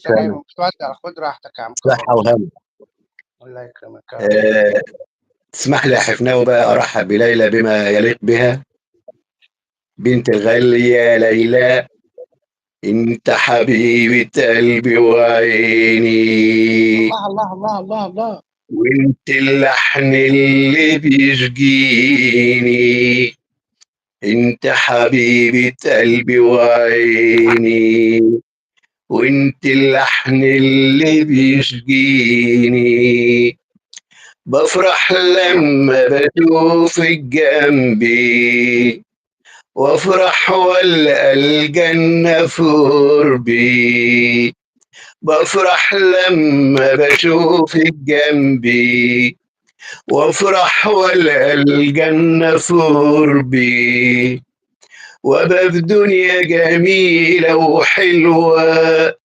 لسه جاي سنة. من اتفضل خد راحتك يا عم صحة كهربا. وهنا. الله يكرمك يا رب. آه، تسمح لي يا حفناوي بقى أرحب بليلى بما يليق بها. بنت الغالية ليلى، انت حبيبة قلبي وعيني، الله الله الله الله الله. وانت اللحن اللي بيشجيني، انت حبيبة قلبي وعيني، وانت اللحن اللي بيشجيني، بفرح لما بشوفك جنبي، وافرح والقى الجنة في قربي، بفرح لما بشوفك جنبي، وافرح والقى الجنة في قربي، وابقى في دنيا جميلة وحلوة،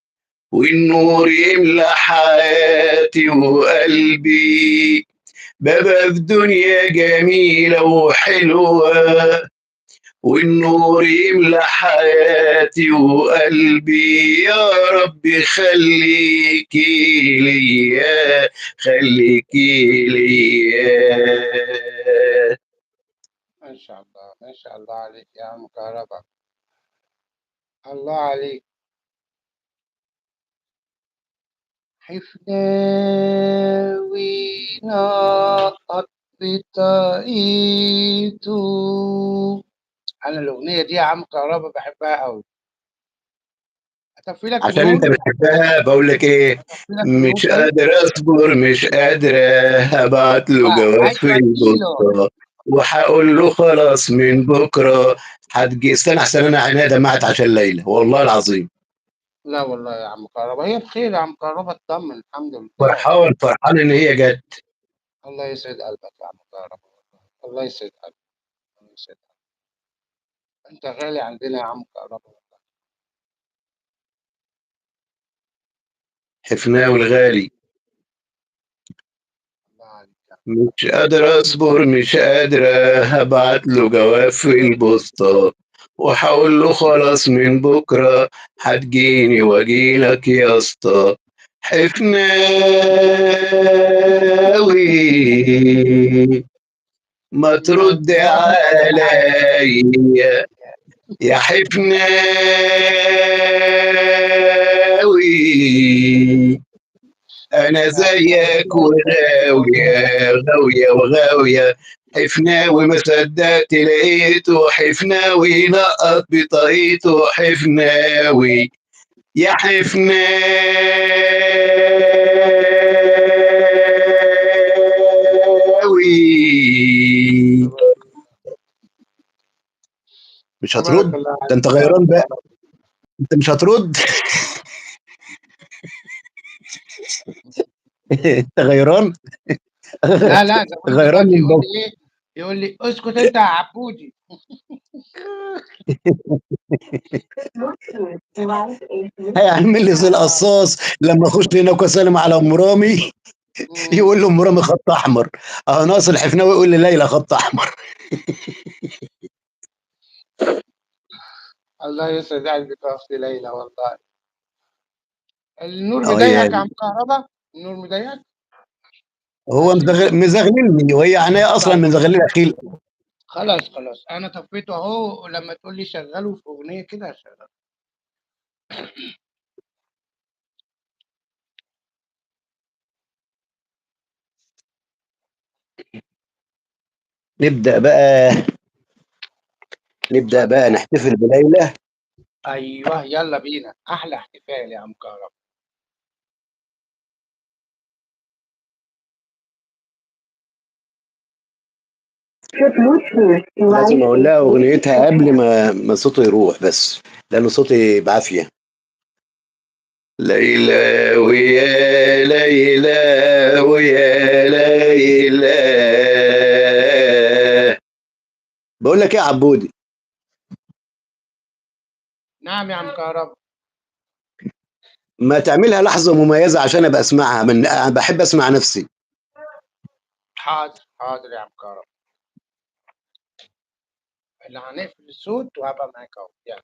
والنور يملى حياتي وقلبي، ببقى في دنيا جميلة وحلوة، والنور يملى حياتي وقلبي، يا رب خليكي ليا، خليكي ليا. ما شاء الله ما شاء الله عليك يا عم كهربا، الله عليك. حفناوي نقط بطاقيته. انا الاغنية دي يا عم كهربا بحبها قوي. اطفي لك عشان انت النور، بتحبها بقول لك ايه، اطفي لك النور. مش طيب قادر اصبر، مش قادر، هبعت له جواب في ايوه اديله. البوسطة، وهقول له خلاص من بكره هتجي. استنى احسن انا عينيا دمعت عشان ليلى والله العظيم. لا والله يا عم كهربا هي بخير يا عم كهربا، اطمن الحمد لله. فرحان فرحان ان هي جت. الله يسعد قلبك يا عم كهربا، والله الله يسعد قلبك، الله يسعد قلبك. انت غالي عندنا يا عم كهربا والله. حفناوي الغالي، الله عليك يا عم. مش قادر اصبر، مش قادر، هبعت له جواب في البوسطة، وهقول له خلاص من بكره هتجيني واجيلك يا اسطى. حفناوي ما ما ترد ترد عليا يا حفناوي، انا زيك وغاوية غاوية وغاوية، حفناوي ما صدقت لقيته، حفناوي نقط بطاقيته، حفناوي يا حفناوي. مش تبارك هترد؟ الله ده عليك انت يا عم غيران بقى، كهربا. انت مش هترد. انت غيران. لا لا، زمان غيران دلوقتي من يقول بكره. لي ايه، يقول لي اسكت انت يا عبودي. هيعمل لي زي القصاص لما اخش هناك واسلم على ام رامي، يقول له ام رامي خط احمر، اه ناصر الحفناوي يقول لي ليلى خط احمر. الله يسعد قلبك يا اختي ليلى والله. النور اه مضايقك يا يا عم كهربا؟ النور مضايقك؟ هو ماشي مزغللني، وهي عينيا اصلا طيب مزغلله خيل. خلاص خلاص، انا طفيته اهو، لما تقول لي شغله في اغنية كده هشغله. نبدا بقى، نبدا بقى نحتفل بليلى. ايوه يلا بينا، احلى احتفال يا عم كهربا. لازم اقول لها اغنيتها قبل ما صوتي يروح، بس لانه صوتي بعافية. ليلى ويا ليلى ويا ليلى. بقول لك ايه يا عبودي؟ نعم يا عم كهربا. ما تعملها لحظة مميزة عشان ابقى اسمعها، من أنا بحب اسمع نفسي. حاضر حاضر يا عم كهربا، اللي هنقفل الصوت وهبقى معاك اهو. يلا.